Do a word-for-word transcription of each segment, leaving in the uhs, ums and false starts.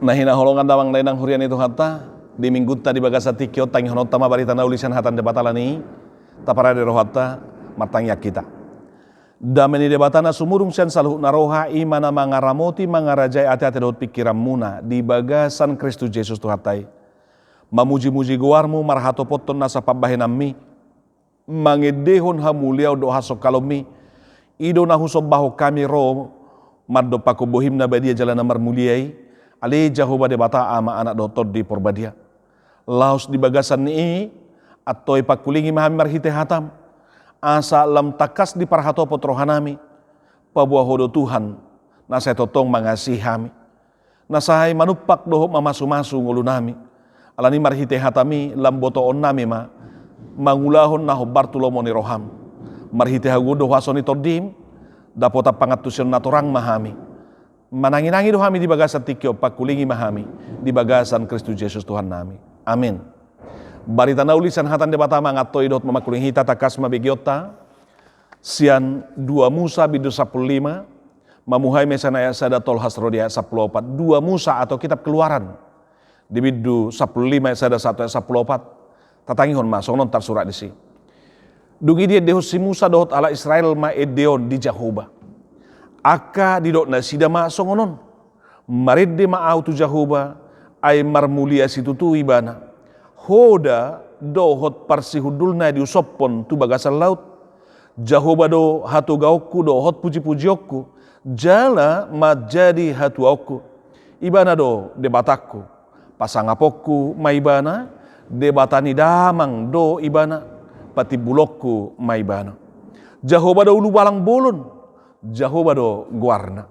Na hinaholongan damang dainang huria ni Tuhanta, di minggunta di bagasan tingki on tangihononta ma barita na uli sian hata ni Debata, alani i taparade rohanta, martangiang hita. Dame ni Debata na sumurung sian saluhut na roha, i ma na mangaramoti mangarajai ateate dohot pingkiranmuna di bagasan Kristus Jesus Tuhanta i. Mamujimuji goarmu marhatopothon nasa pambahenanmi, mangendehon hamuliaon dohot hasongkalonmi. I do na husombahon hami ro mandompakhon bohim na badia jala na marmulia i, ale Jahowa Debata, Ama, Anak dohot Tondi Porbadia. Laos di bagasan ni i, antoi pangkulingi ma hami marhite hatam, asa lam tangkas diparhatopot rohanami. Paboa Ho do Tuhan na sai tongtong mangasihi hami, na sai manumpak dohot mamasumasu ngolunami. Alani marhite hatami lam botoonnami ma mangulahon na hombar tu lomo ni roham. Marhite hagogoon dohot huaso ni Tondim, dapotan pangantusion na torang ma hami. Mananginangi do hami di bagasan tingki on, pangkulingi ma hami di bagasan Kristus Jesus Tuhannami. Amin. Barita na uli sian hata ni Debata mangantoi dohot mamangkulingi hita, tangkas ma begeonta sian dua Musa bindu sampulu lima, mamuhai ma sian ayat sada tolhas ro di ayat sampulu opat. Dua Musa atau kitab Keluaran, di bindu sampulu lima ayat sada sahat tu ayat sampulu opat. Tatangihon ma, songon on tarsurat disi. Dung i diendehon si Musa dohot halak Israel ma ende on di Jahowa. Angka didok nasida ma songon on: Marende ma ahu tu Jahowa, ai marmulia situtu Ibana. Hoda dohot parsihundulna diusophon tu bagasan laut. Jahowa do hatogaonku dohot pujipujionku, jala manjadi hatuaonku. Ibana do Debatangku, pasangaponku ma Ibana. Debata ni damang do Ibana, patimbulonku ma Ibana. Jahowa do ulubalang bolon, Jahowa do goarna.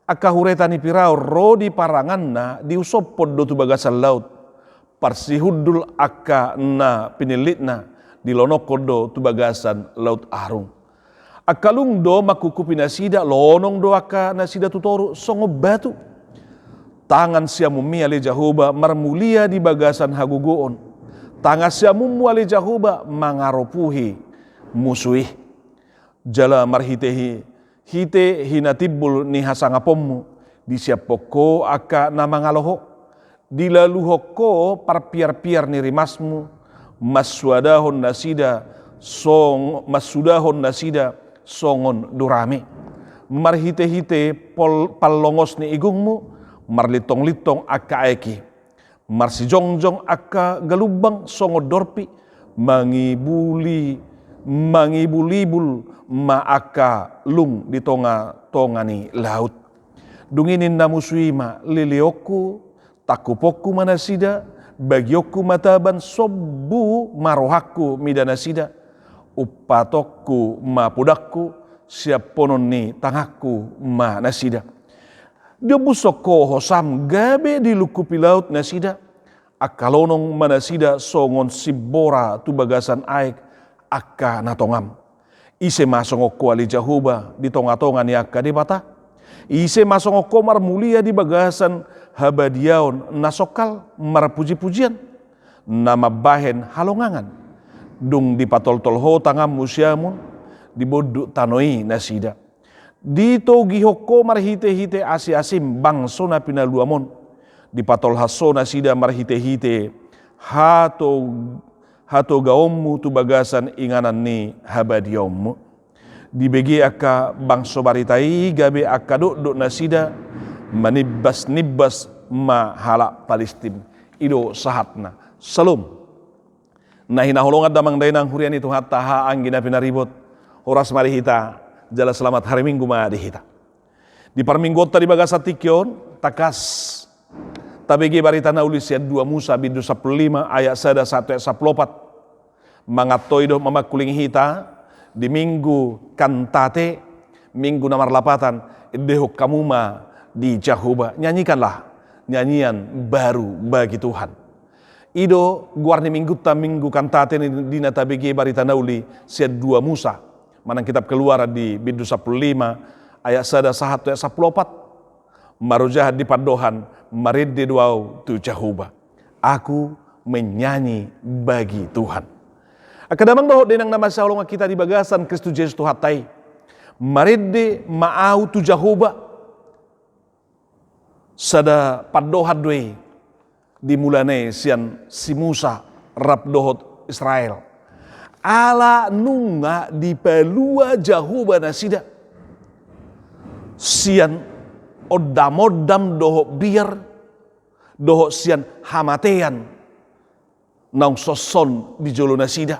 Angka hureta ni Piraon ro di paranganna diusophon do tu bagasan laut. Parsihundul angka na pinillitna dilonongkon do tu bagasan Laut Arung. Angka lung do mangkungkupi nasida, lonong do angka nasida tu toru songon batu. Tangan siamunmi, ale Jahowa, marmulia di bagasan hagogoon. Tangan siamunmu, ale Jahowa, mangaropuhi musu i. Jala marhite hi-, hite hinatimbul ni hasangaponmu, disiaphon ho angka na mangalo ho. Dilaluhon ho parpiarpiar ni rimasmu, mansuadahon nasida song-, mansudahon nasida songon durame. Marhitehite pol-, pallongos ni igungmu, marlintonglintong angka aek i. Marsijongjong angka galumbang songon dorpi, mangibuli-, mangibulibul ma angka lung di tongatonga ni laut. Dung i ninna musu i ma: Leleonku, tangkuponku ma nasida, bagionku ma taban, sombu ma rohangku mida nasida. Umpatonku ma podangku, siaphonon ni tanganku ma nasida. Diombushon ho hosam gabe dilungkupi laut nasida. Angka lonong ma nasida songon simbora tu bagasan aek angka na tongam. Ise ma songon ho, ale Jahowa, di tongatonga ni angka debata? Ise ma songon ho marmulia di bagasan habadiaon na songkal, marpujipujian, na mambahen halongangan? Dung dipatoltol ho tanganmu siamun, dibondut tano i nasida. Ditogihon ho marhitehite asiasim bangso na pinaluam on. Dipatolhas ho nasida marhitehite hato-, hatogaonmu tu bagasan inganan ni habadiaonmu. Dibege angka bangso barita i gabe angka dokdok nasida, manimbasnimbas ma halak Palistim. I do sahatna. Syalom. Na hinaholongan damang dainang huria ni Tuhanta, haha anggi na pinaribot, horas ma di hita, jala selamat hari Minggu ma di hita. Di parmingguonta di bagasan tingki on, tangkas tabege barita na uli sian dua Musa bindu sampulu lima ayat sada sahat tu ayat sampulu opat. Mangantoi dohot mamangkulingi hita di Minggu Kantate, Minggu na marlapatan, endehon hamu ma di Jahowa. Nyanyikanlah nyanyian baru bagi Tuhan. I do goar ni minggunta, Minggu Kantate, ni di na tabege barita na uli sian dua Musa, manang kitab Keluaran di bindu sampulu lima ayat sada sahat tu ayat sampulu opat. Marojahan di pandohan: Marende do ahu tu Jahowa. Aku menyanyi bagi Tuhan. Angka damang dohot dainang na masihaholongan hita di bagasan Kristus Jesus Tuhanta i. Marende ma ahu tu Jahowa. Sada pandohan do i di mulana i sian si Musa rap dohot Israel. Ala nunga dipalua Jahowa nasida sian ondamondam dohot biar, dohot sian hamatean naung sonson di jolo nasida.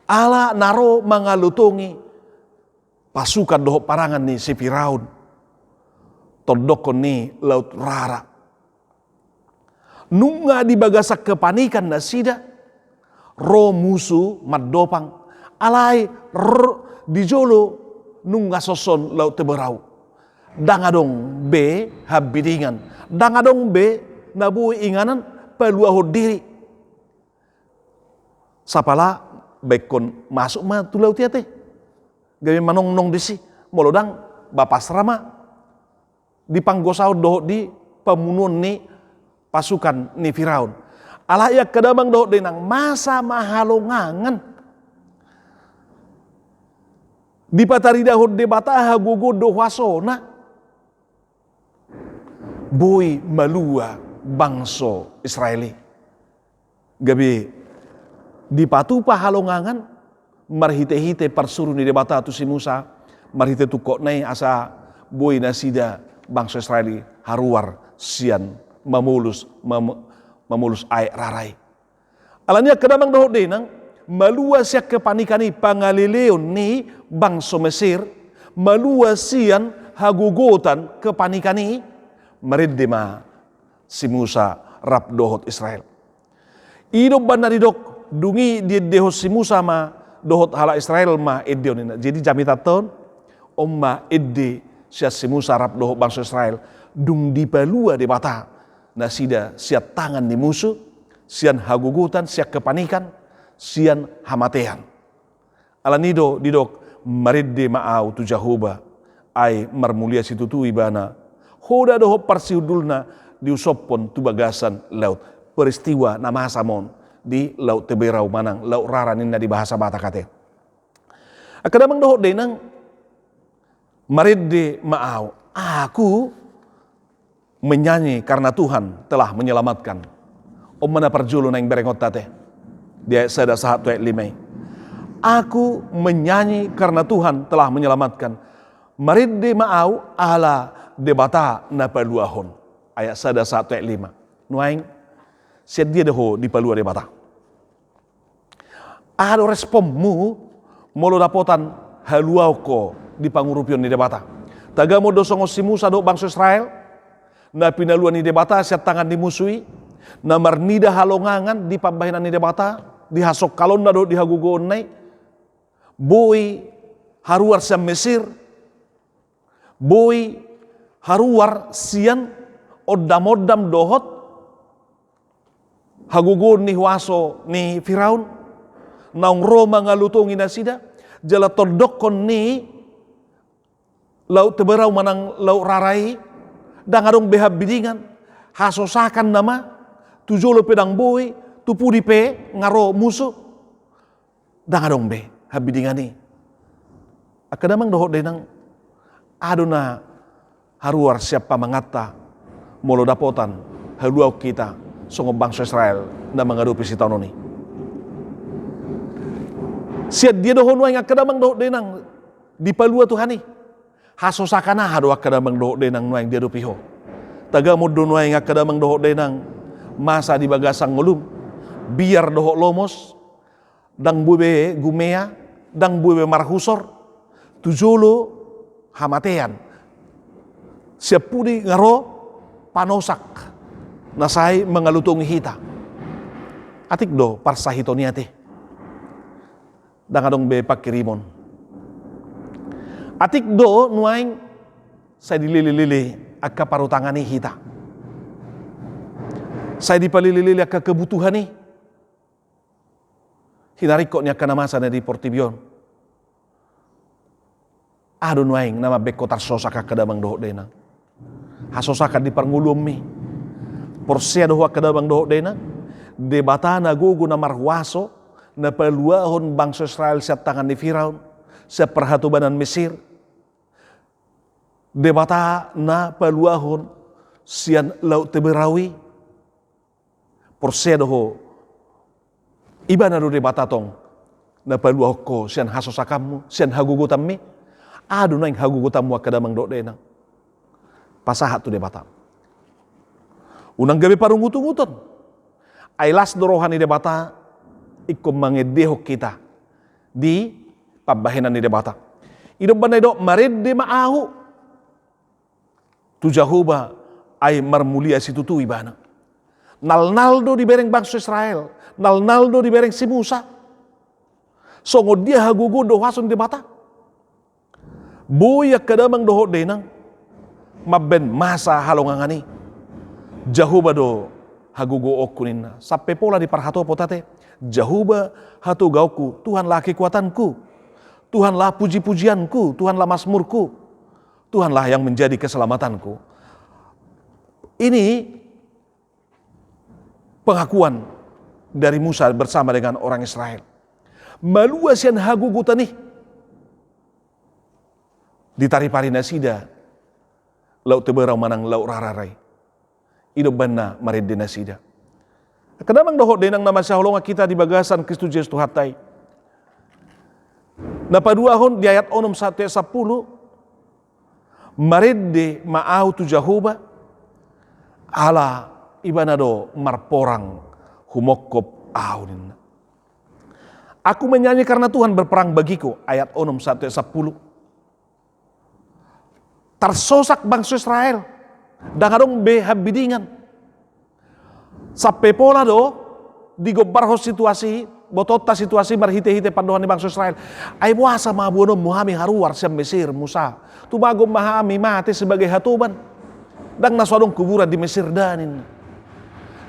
Ala na ro mangalutongi pasukan dohot parangan ni si Firaun, tondokkon ni Laut Rara. Nunga di bagasan kepanikan nasida, ro musu mandopang, alai r-, di jolo nunga sonson Laut Teberau. Ndang adong be hambidingan, ndang adong be na boi inganan paluahon diri. Sapala baenkon masuk ma tu laut i ate, gabe manongnong disi, molo ndang bapasra ma di panggosaon dohot di pamunuon ni pasukan ni Firaun. Alai angka damang dohot dainang, masa ma halongangan. Dipataridahon Debata hagogoon dohot huasona, boi malua bangso Israel i. Gabe dipatupa halongangan marhitehite parsuru ni Debata tu si Musa, marhite tungkotna i asa boi nasida bangso Israel i haruar sian mamolus, mam-, mamolus aek rara i. Alani i angka damang dohot dainang, malua sian kepanikan i pangaleleon ni bangso Mesir, malua sian hagogotan kepanikan i, marende ma si Musa rap dohot Israel. I do umbahen na didok, dung i diendehon si Musa ma dohot halak Israel ma endeon ninna. Jadi jamitanta on, on ma ende sian si Musa rap dohot bangso Israel, dung dipalua Debata nasida sian tangan ni musu, sian hagogotan, sian kepanikan, sian hamatean. Alani i do didok, marende ma ahu tu Jahowa, ai marmulia situtu Ibana. Hoda dohot parsihundulna diusophon tu bagasan laut. Peristiwa na masa ma on di Laut Teberau manang Laut Rara ninna di bahasa Batak ate. Angka damang dohot dainang, marende ma ahu, aku menyanyi karena Tuhan telah menyelamatkan. On ma na parjolo naeng berengonta ate, di ayat sada sahat tu ayat lima i. Aku menyanyi karena Tuhan telah menyelamatkan. Marende ma ahu ala Debata na paluahon. Ayat sada sahat tu ayat lima. Nuaeng, sian dia do ho dipalua Debata? Aha do responmu molo dapotan haluaon ho di pangurupion ni Debata? Tagamon do songon si Musa dohot bangso Israel, na pinalua ni Debata sian tangan ni musu i, na marnida halongangan di pambahenan ni Debata, di hasongkalonna dohot di hagogoonna i, boi haruar sian Mesir, boi haruar sian ondamondam dohot hagogoon ni huaso ni Firaun, naung ro mangalutongi nasida, jala tondokkon ni Laut Teberau manang Laut Rara i, ndang adong be hambidingan, hasosakan nama, tu jolo pe ndang boi, tu pudi pe nga ro musu. Ndang adong be hambidingan i. Angka damang dohot dainang, aha do na haruar sian pamanganta molo dapotan haluaon hita songon bangso Israel na mangadopi sitaonon i? Sian dia do ho nuaeng angka damang dohot dainang dipalua Tuhan i? Hasosakan aha do angka damang dohot dainang nuaeng diadopi ho? Tagamon do nuaeng angka damang dohot dainang masa di bagasan ngolum, biar dohot lomos, ndang boi be gumea, ndang boi be marhusor, tu jolo hamatean. Sian pudi nga ro panosak na sai mangalutongi hita? Atik do parsahiton i ate. Ndang adong be pangkirimon. Atik do nuaeng sai dilelelele angka parutangan i hita. Sai dipalelelele angka kebutuhan i. Hinaringkot ni angka na masa na di portibi on. Aha do nuaeng na mambaen ho tarsosak angka damang dohot dainang? Hasosakan di parngoluonmi. Porsea do ho angka damang dohot dainang, Debata na gogo na marhuaso, na paluahon bangso Israel sian tangan ni Firaun, sian parhatobanan Mesir, Debata na paluahon sian Laut Teberau i. Porsea do ho, Ibana do Debata tong na paluahon ho sian hasosakanmu, sian hagogotanmi? Aha do nuaeng hagogotanmu angka damang dohot dainang? Pasahat tu Debata. Unang gabe parungutunguton. Ai las do roha ni Debata ingkon mangendehon hita di pambahenan ni Debata. I do umbahen na didok, marende ma ahu tu Jahowa, ai marmulia situtu Ibana. Nalnal do dibereng bangso Israel, nalnal do dibereng si Musa. Songon dia hagogoon do huaso ni Debata. Boi angka damang dohot dainang mambaen masa halongangan i. Jahowa do hagogoonku ninna. Sampe pola di parhatopot ate. Jahowa hatogaonku, Tuhanlah kekuatanku, Tuhanlah puji-pujianku, Tuhanlah masmurku, Tuhanlah yang menjadi keselamatanku. Ini pengakuan dari Musa bersama dengan orang Israel. Malua sian hagogotan i, ditaripari nasida Laut Teberau manang Laut Rarara i. I do umbahen na marende nasida. Angka damang dohot dainang na masihaholongan hita di bagasan Kristus Jesus Tuhanta i. Na paduahon di ayat onom sahat tu ayat sampulu, marende ma ahu tu Jahowa, ala Ibana do marporang humongkop ahu ninna. Aku menyanyi karena Tuhan berperang bagiku, ayat onom sahat tu ayat sampulu. Tarsosak bangso Israel, ndang adong be hambidingan. Sampe pola do digombarhon situasi, botoonta situasi marhitehite pandohan ni bangso Israel. Ai boasa ma boanonmu hami haruar sian Mesir, Musa? Tumagon ma hami mate sebagai hatoban. Ndang na so adong kuburan di Mesir da ninna.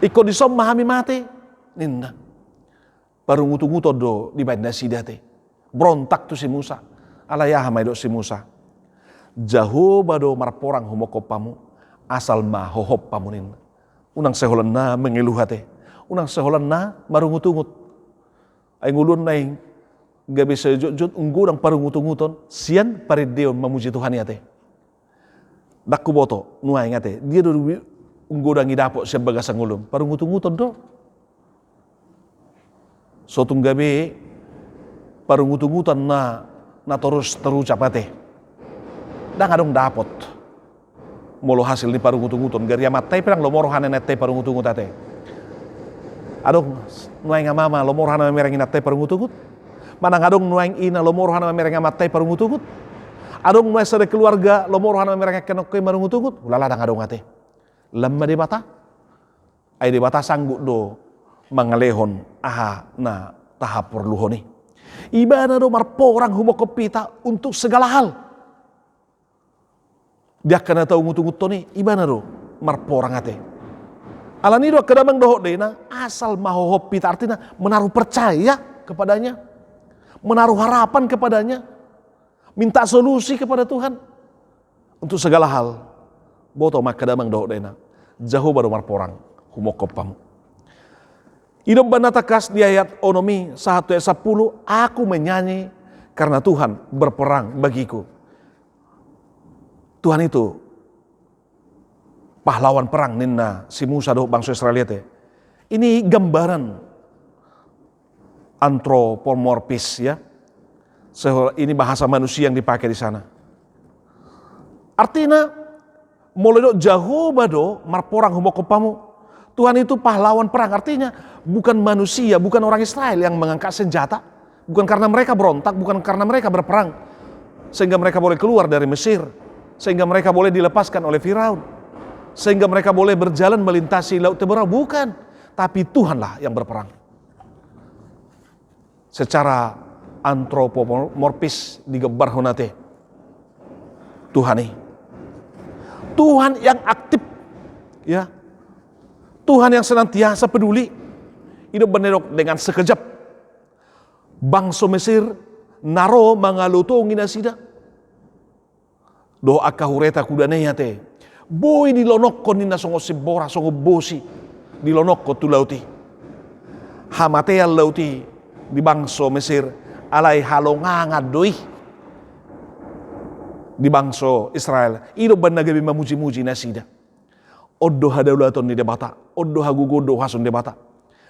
Ingkon dison ma hami mate ninna. Parungutunguton do dibaen nasida ate. Berontak tu si Musa. Alai aha ma didok si Musa? Jahowa do marporang humongkop hamu, asal ma hohop hamu ninna. Unang sai holan na mengeluh ate. Unang sai holan na marungutungut. Ai ngoluna i gabe sai jotjot, ung godang parungutunguton sian parendeon mamuji Tuhan i ate. Ndang huboto nuaeng ate, dia do ung godang i dapot sian bagasan ngolum? Parungutunguton do. So tung gabe parungutunguton na, na torus terucap ate, ndang adong dapot. Molo hasil ni parungutunguton, gari amanta i pe ndang lomo rohana na i ate parungutungut ate. Adong nuaeng amama lomo rohana mamereng inanta i parungutungut? Manang adong nuaeng ina lomo rohana mamereng amanta i parungutungut? Adong nuaeng sada keluarga lomo rohana mamereng angka anakkonta i marungutungut? Ulala, ndang adong ate. Lam ma Debata. Ai Debata sanggup do mangalehon aha na tahaporluhon i. Ibana do marporang humongkop hita untuk segala hal. Di angka na taungutunguthon i, Ibana do marporang ate. Alani i do angka damang dohot dainang, asal ma hohop hita, artina menaruh percaya kepada-Nya, menaruh harapan kepada-Nya, minta solusi kepada Tuhan untuk segala hal. Boto ma angka damang dohot dainang, Jahowa do marporang humongkop hamu. I do umbahen na tangkas di ayat onom i sahat tu ayat sampulu, "Aku menyanyi karena Tuhan berperang bagiku." Tuhan itu pahlawan perang ninna si Musa dohot bangso Israel i ate. Ini gambaran antropomorfis, ya. Seolah ini bahasa manusia yang dipakai di sana. Artina, molo didok Jahowa do marporang humongkop hamu, Tuhan itu pahlawan perang. Artinya, bukan manusia, bukan orang Israel yang mengangkat senjata. Bukan karena mereka berontak, bukan karena mereka berperang, sehingga mereka boleh keluar dari Mesir, sehingga mereka boleh dilepaskan oleh Firaun, sehingga mereka boleh berjalan melintasi Laut Teberau. Bukan. Tapi Tuhanlah yang berperang. Secara antropomorfis digambarhon ate Tuhan i. Tuhan yang aktif, ya. Tuhan yang senantiasa peduli. I do umbahen na didok, dengan sekejap bangso Mesir na ro mangalotongi nasida dohot angka hureta kudana i ate, boi dilonokkon ninna songon simbora, songon bosi, dilonokkon tu laut i. Hamatean laut i di bangso Mesir, alai halongangan do i. di bangso Israel. I do umbahen na gabe mamujimuji nasida. On do hadaulaton ni Debata, on do hagogoon dohot huaso ni Debata.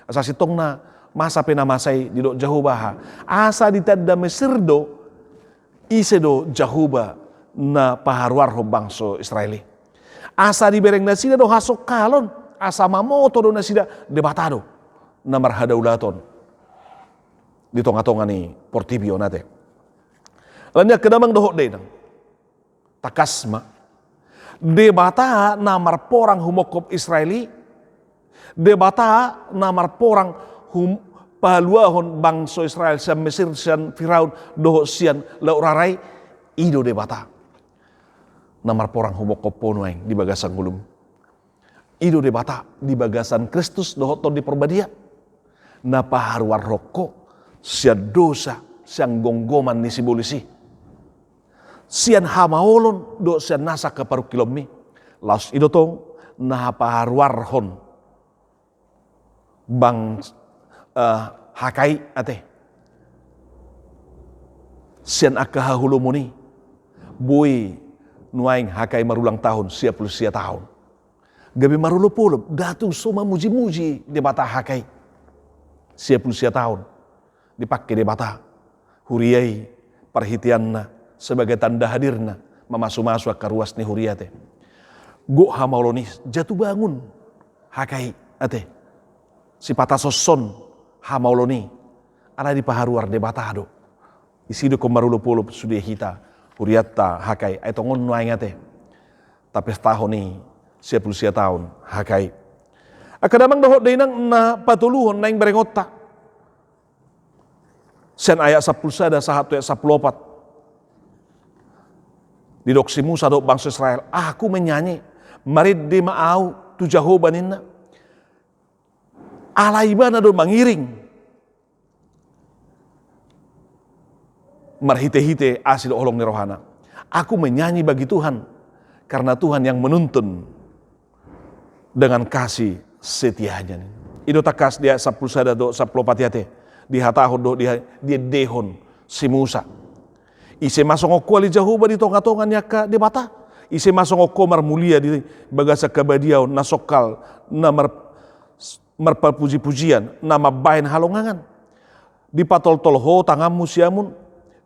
Asa sintongna masa pe na masa i didok Jahowa aha? Asa ditanda Mesir do ise do Jahowa na paharuarhon bangso Israel i. Asa dibereng nasida do hasongkalon, asa mamoto do nasida Debata do na marhadaulaton di tongatonga ni portibi on ate. Alani i angka damang dohot dainang, tangkas ma, Debata na marporang humongkop Israel i, Debata na marporang hum-, paluahon bangso Israel sian Mesir, sian Firaun dohot sian Laut Rara i, i do Debata na marporang humongkop ho nuaeng di bagasan ngolum. I do Debata di bagasan Kristus dohot Tondi Parbadia, na paharuarhon ho sian dosa, sian gomgoman ni sibolis i, sian hamaolon dohot sian nasa angka parungkilonmi. Laos i do tong na paharuarhon bang, eh, H K I ate, sian angka haholomon i. Boi nuaeng H K I marulang tahun, sia pulu sia tahun. Gabe marolopolop, ndada tung so mamujimuji Debata H K I. Sia pulu sia tahun dipangke Debata huria i, parhiteanna sebagai tanda hadirna, mamasumasu angka ruas ni huria ate. Gok hamaolon i, jatuh bangun H K I ate. Sipata songon on hamaolon i, alai dipaharuar Debata do. Disi do ingkon marolopolop sude hita, hurianta H K I, ai tongon nuaeng ate tapestahon i sia pulu sia tahun H K I. Angka damang dohot dainang, na patoluhon naeng berengonta, sian ayat sampulu sada sahat tu ayat sampulu opat. Didok si Musa dohot bangso Israel, "Aku menyanyi, marende ma ahu tu Jahowa," ninna. Ala Ibana do mangiring marhitehite asi dohot holong ni rohana. "Aku menyanyi bagi Tuhan, karena Tuhan yang menuntun dengan kasih setia-Nya." I do tangkas di ayat sampulu sada dohot sampulu opat i ate, dihatahon dohot di, diendehon si Musa. Ise ma songon ho ale Jahowa di tongatonga ni angka debata? Ise ma songon ho marmulia di bagasan habadiaon, na songkal, na mar-, marpapujipujian, na mambahen halongangan? Dipatoltol ho tanganmu siamun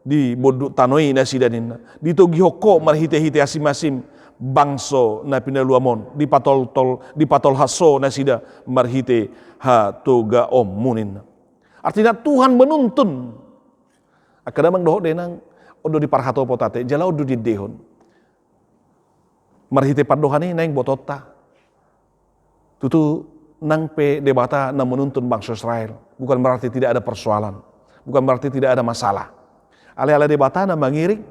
di bondut tano i nasida ninna. Ditogihon ho marhitehite asim-asim bangso na pinaluam on. Dipatoltol, dipatolhas ho nasida marhite hatogaonmu ninna. Artina Tuhan menuntun. Angka damang dohot dainang, on do diparhatopot ate, jala on do diendehon. Marhite pandohan i naeng botoonta. Tutu nang pe Debata na menuntun bangso Israel, bukan berarti tidak ada persoalan, bukan berarti tidak ada masalah. Alai ala Debata na mangiring,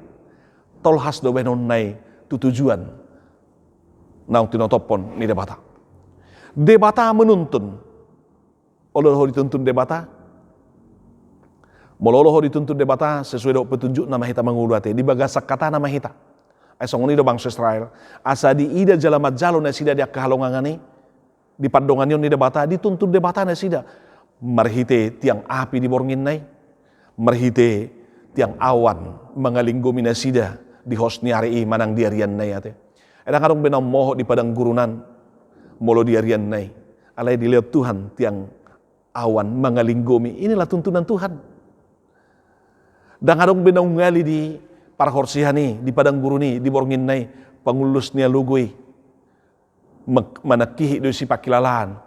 tolhas do bahenonna i tu tujuan naung tinotophon ni Debata. Debata menuntun. Olo ho dituntun Debata? Molo olo ho dituntun Debata, sesuai dohot petunjukna ma hita mangolu ate, di bagasan hatana ma hita. Ai songon i do bangso Israel, asa diida jala manjalo nasida di angka halongangan i, di pandonganion ni Debata, dituntun Debata nasida. Marhite tiang api di bornginna i, marhite tiang awan mangalinggomi nasida di hos ni ari i manang di arianna i ate. Ai ndang adong be na ummohot di padang gurun an molo di arianna i. Alai dilehon Tuhan tiang awan mangalinggomi. Inilah tuntunan Tuhan. Ndang adong be na umgali di parhorsihan i, di padang gurun i, di bornginna i, pangullus ni alogo i. Mak-, manangkihi do i sipangkilalaan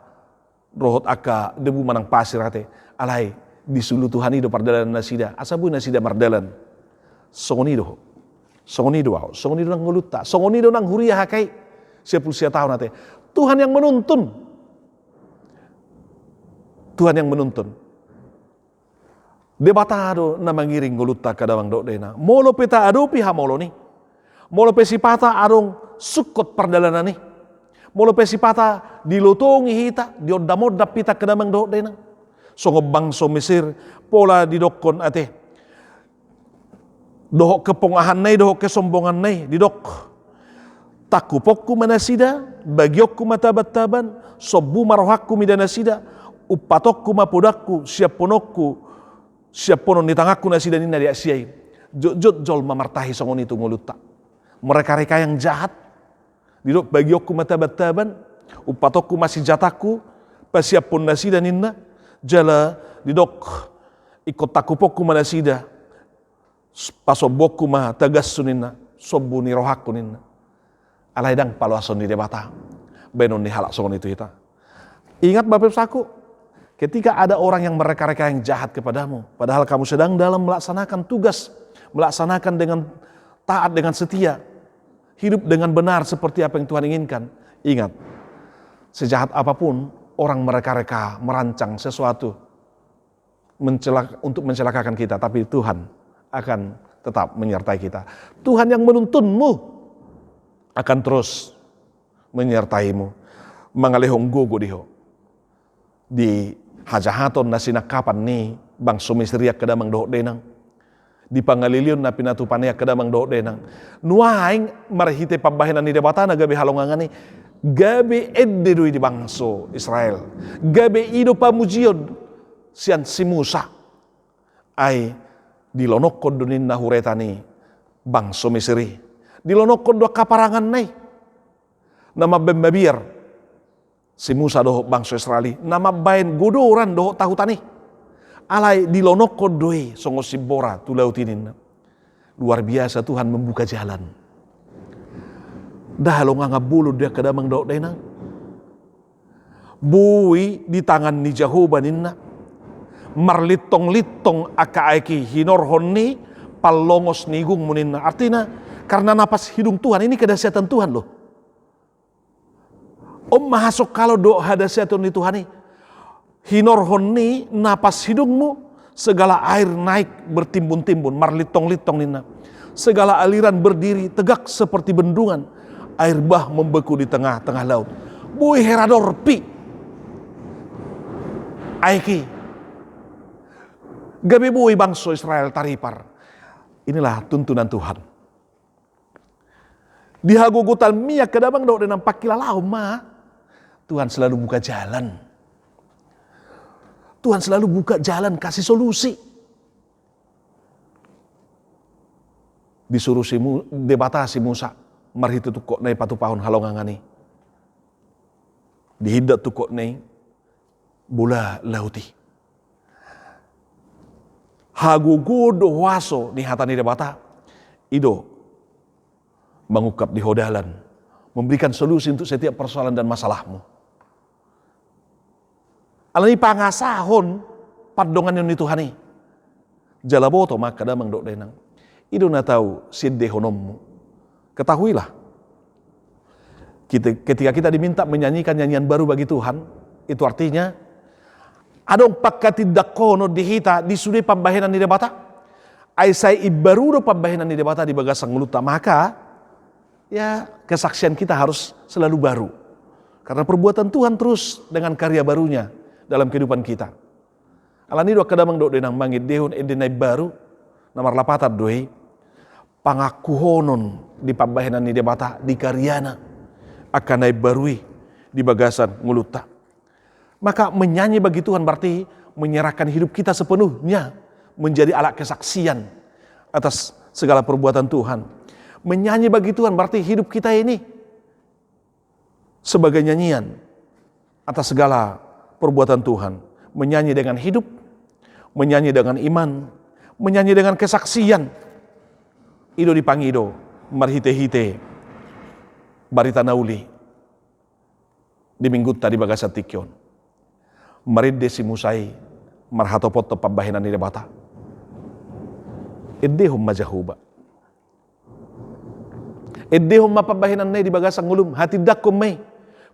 dohot angka debu manang pasir ate. Alai disulu Tuhan i do pardalanan nasida, asa boi nasida mardalan. Songon i do ho. Songon i do ahu. Songon i do nang ngolunta. Songon i do nang huria H K I. Sia pulu sia taon ate. Tuhan yang menuntun. Tuhan yang menuntun. Debata do na mangiring ngolunta, angka damang dohot dainang. Molo pe taadopi hamaolon i, molo pe sipata adong sungkot pardalanan i, molo pe sipata dilotongi hita, diondamondam hita, angka damang dohot dainang, songon bangso Mesir, pola didokkon ate, dohot kepongahanna i, dohot kesombonganna i, didok: Tangkuponku ma nasida, bagionku ma tabantaban, sombu ma rohangku mida nasida, umpatonku ma podangku, siaphononku, siaphonon ni tanganku nasida, ninna di ayat sia i. Jotjot jolma martahi songon i tu ngolunta. mereka-reka yang jahat, didok, bagionku ma taban-taban, umpatonku ma sinjatangku, pasiaphon nasida ninna, jala didok, ingkon tangkuponku ma nasida, pasombuonku ma tagashu ninna, sombu ni rohangku ninna. Alai ndang paloashon ni Debata baenon ni halak songon i tu hita. Ingat, Bapak Ibu Saudaraku, ketika ada orang yang mereka-reka yang jahat kepadamu, padahal kamu sedang dalam melaksanakan tugas, melaksanakan dengan taat, dengan setia, hidup dengan benar seperti apa yang Tuhan inginkan. Ingat, sejahat apapun orang mereka-reka merancang sesuatu mencelak-, untuk mencelakakan kita, tapi Tuhan akan tetap menyertai kita. Tuhan yang menuntunmu akan terus menyertaimu, mangalehon gogo di ho. Di hajahaton na sinangkapan ni bangso Misir i, angka damang dohot dainang, di pangalilion na pinatupa ni, angka damang dohot dainang, nuaeng marhite pambahenan ni Debata na gabe halongangan i, gabe ende do i di bangso Israel, gabe i do pamujion sian si Musa. Ai dilonokhon do ninna hureta ni bangso Misir i, dilonokhon do angka paranganna i, na mambaen mabiar si Musa dohot bangso Israel i, na mambaen godoran dohot tahutan i. Alai dilonokhon do i songon simbora tu laut i ninna. Luar biasa Tuhan membuka jalan. Nda halongangan bolon do i, angka damang dohot dainang. Boi di tangan ni Jahowa ninna. Marlintong-lintong angka aek i hinorhon ni pallongos ni igungmu ninna. Artina, karena napas hidung Tuhan, ini kedahsyatan Tuhan loh. On ma hasongkalon dohot hadahsyatan ni Tuhan i. Hinorhon ni napas hidungmu, segala air naik bertimbun-timbun, marlintong-lintong ninna. Segala aliran berdiri tegak seperti bendungan, air bah membeku di tengah-tengah laut. Boi hera dorpi aek i. Gabe boi bangso Israel taripar. Inilah tuntunan Tuhan. Di hagogotanmi, angka damang dohot dainang, pangkilalaon ma. Tuhan selalu buka jalan. Tuhan selalu buka jalan, kasih solusi. Disuru si Mu-, Debata si Musa marhite tungkotna i patupahon halongangan i. Dihindat tungkotna i, bola laut i. Hagogoon do huaso ni hata ni Debata i do mangungkap di ho dalan, memberikan solusi untuk setiap persoalan dan masalahmu. Alani i pangasahon pandonganion ni Tuhan i. Jala boto ma, angka damang dohot dainang, i do na tau siendehononmu. Ketahuilah, kita, ketika kita diminta menyanyikan nyanyian baru bagi Tuhan, itu artinya adong pangkatindanghonon di hita di sude pambahenan ni Debata. Ai sai imbaru do pambahenan ni Debata di bagasan ngolunta, maka, ya, kesaksian kita harus selalu baru. Karena perbuatan Tuhan terus dengan karya barunya dalam kehidupan kita. Alani i do, angka damang dohot dainang, mangendehon ende na imbaru, na marlapatan do i, pangakuhonon di pambahenan ni Debata, di karyana, angka na imbaru i di bagasan ngolunta. Maka menyanyi bagi Tuhan berarti menyerahkan hidup kita sepenuhnya menjadi alat kesaksian atas segala perbuatan Tuhan. Menyanyi bagi Tuhan berarti hidup kita ini sebagai nyanyian atas segala perbuatan Tuhan. Menyanyi dengan hidup, menyanyi dengan iman, menyanyi dengan kesaksian. I do dipangido marhite-hite barita na uli di Minggunta di bagasan tingki on. Marende si Musa i marhatopothon pambahenan ni Debata. Endehon ma Jahowa. Endehon ma pambahenanna i di bagasan ngolum, hatindanghon ma i.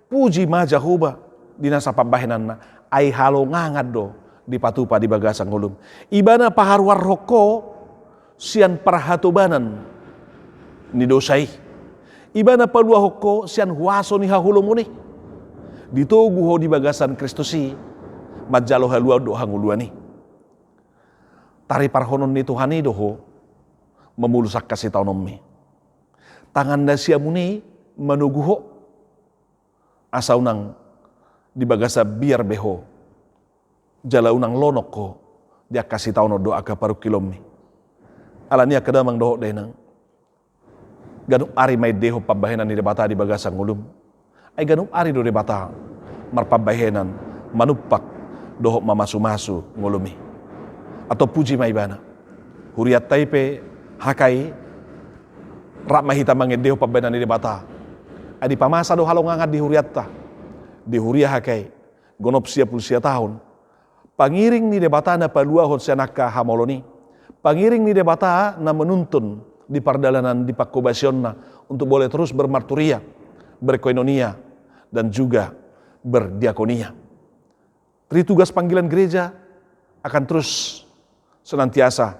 Puji ma Jahowa di nasa pambahenanna, ai halongangan do dipatupa di bagasan ngolum. Ibana paharuarhon ho sian parhatobanan ni dosa i. Ibana paluahon ho sian huaso ni haholomon i. Ditogu ho di bagasan Kristus i manjalo haluaon dohot hangoluan i. Tariparhonon ni Tuhan i do ho mamolus angka sitaononmi. Tangan na siamun i manogu ho, asa unang di bagasan biar be ho, jala unang lonong ho di angka sitaonon dohot angka parungkilonmi. Alani i, angka damang dohot dainang, Ganup ari maendehon pambahenan ni Debata di bagasan ngolum. Ai ganup ari do Debata marpambahenan, manumpak dohot mamasumasu ngolumi. Antong puji ma Ibana. Hurianta i pe, HKI, rap ma hita mangendehon pambahenan ni Debata. Ai dipamasa do halongangan di hurianta, di huria HKI, gonop sia pulu sia taon. Pangiring ni Debata na paluahon sian angka hamaolon i. Pangiring ni Debata na manuntun di pardalanan di pangkobasionna untuk boleh terus bermarturia, berkoinonia, dan juga berdiakonia. Tri tugas panggilan gereja akan terus senantiasa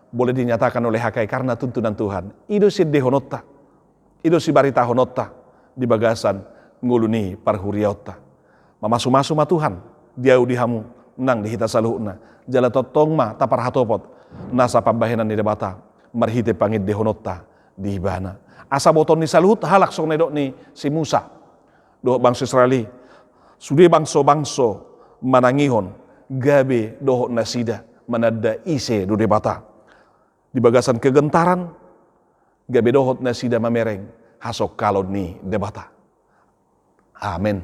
boleh dinyatakan oleh HKI karena tuntunan Tuhan. I do siendehononta, i do sibaritahononta di bagasan ngolu ni parhuriaonta. Mamasumasu ma Tuhan di ahu, di hamu, nang di hita saluhutna. Jala tongtong ma taparhatopot nasa pambahenan ni Debata marhite pangendehononta di Ibana. Asa botoon ni saluhut halak songon na nidok ni si Musa dohot bangso Israel i, sude bangso-bangso manangihon gabe dohot nasida mananda ise do Debata. Di bagasan kegentaran, gabe dohot nasida mamereng hasongkalon ni Debata. Amen.